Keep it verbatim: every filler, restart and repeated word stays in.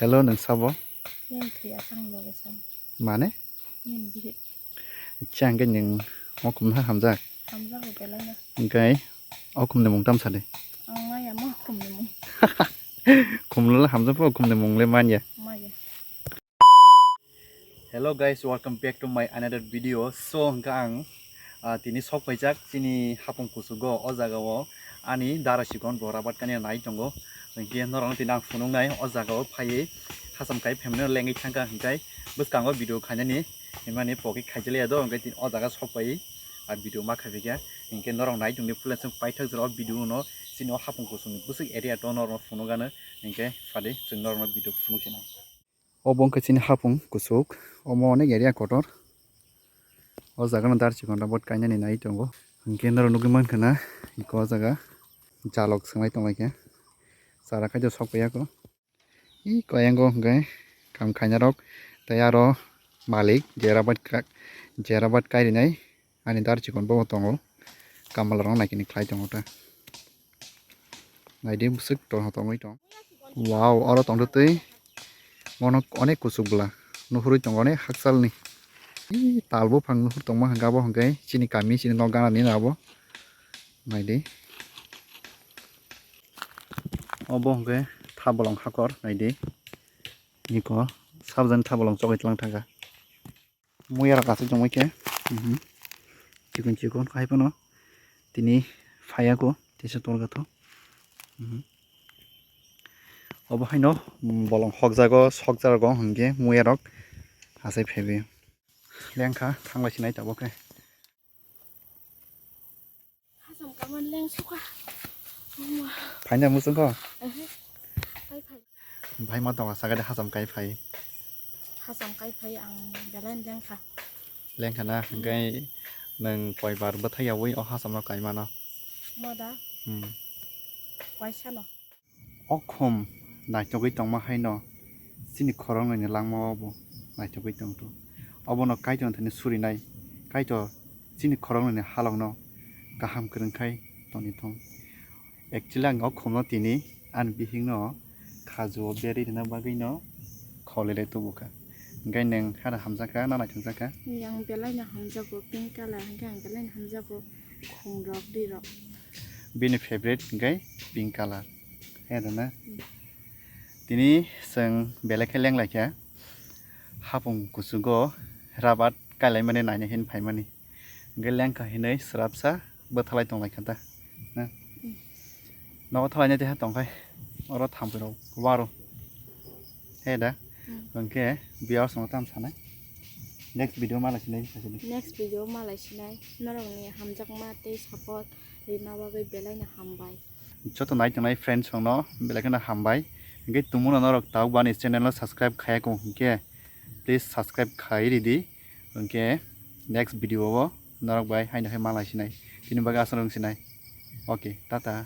Hello, nwng sabo? Nini thwi asang loge sam. Mane? Nini bihik. Acha, hwnkhe nwng okhum na hamjak? Hamjago belai no. Hwnkhe okhum ni mung tam sadi? Ang maya mo okhum ni mung. Khumlo hamjak po, okhum ni mung le manya. Maya. Hello guys, welcome back to my another video. So, hwnkhe ang, ah, tini sok paijak chini hapung kusugo, o jaga o ani dara sikon bo rabat kani nai tongo. Hwnkhe norok tini ang phunuk nai o jaga o phaiwi hasam kai phaimani lengwi thangkha, hwnkhe bwskango video khainani himani pokhe khaijaliya do, hwnkhe tini o jaga sok pai a video ma khaipikha. Hwnkhe norok nai tongdi full and paithak jora o video no chini o hapung kusungni bwswk area to norok phunuk ano, hwnkhe phadi chwng norok no video phunuk sinai. Obo wngkha chini hapung kuchuk, omo onek area kotor. O jaga no dar chikon rabot kainani nai tongo. Hwnkhe norok nugwi mankha na, iko o jaga jalok swnglai tonglaikha. Chara kaitor sok paiya ko. Iko yango hwnkhe kam khainarok tei aro malik je rabat ka-, je rabat kairinai. Ani dar chikon bo tongo. Kamala rok naikhe ni khlai tongo ta. Naidi bwswk tongthok tongwi tong. Wow, oro tongtwtwi. Bono onek kuchuk bwla. Nuhurwi tongo onek hakchalni. Ih, tal buphang nuhur tongma hwnkhe abo hwnkhe chini kami, chini nok ganani abo. Naidi. Obo hwnkhe thabolong hakor, naidi. Niko, sabjani thabolong chogwi tlang thangkha. Muya rok aswk tongwi khe. Mhm. Chikon chikon khai phano tini phaiya ko tisa torga tho. Mhm. Obo haino, mm, bolong hokjago, sokjago hwnkhe muya rok asai phaiwi. Lengkha thanglai sinai tabuk khe. Hasam kaman leng suka. Phaina muchung kho? Ehe. Pai phai. Bhai ma tonga sagade hasam kai phai. Hasam kai phai ang belai lengkha. Lengkha na, hwnkhe nwng koibar bwthai yawi o hasam no kai mano? Moda? Hmm. Waisa no. O khum naithogwi tongma haino chini khoroknwini langmao bo naithogwi tongtho. Obono Kaitorni thani surinai, Kaitor chini khoroknwini halokno kaham kwrwngkhai tongwi thung. Actually, ang o khumno tini ani bihikno khajuo berwi rwna bagwino kholele tubukha. Hwnkhe nwng hada hamjakha na naithokjakha? Ang belaino hamjago, pink colour hwnkhe ang belaino hamjago, khumrok, rirok. Bini favorite hwnkhe pink colour. He rwna. Hmm. Tini chwng belai khe lenglaikha. Hapung kuchugo rabat kailaimani naina hin phaimani. Hwnkhe lengkha hinwi swrapsa bwthalai tonglaikha ta. Na? Hmm. Nogo thalaina teha tongkhai. Oro thampui rok waro. He da? Hmm. Hwnkhe viewers no tam sanai. Next video malai sinai. Next video malai sinai. Norokni hamjakma tei support rina bagwi belaino hambai. Joto nai tongnai friends rokno belai kheno hambai. Hwnkhe tumungno norok tabuk bo ani channel no subscribe khaiya kho hwnkhe please subscribe khai ridi. Hwnkhe next video o norok bai haino hai malai sinai. Tini bagwi aswk rwng sinai. Okay, tata.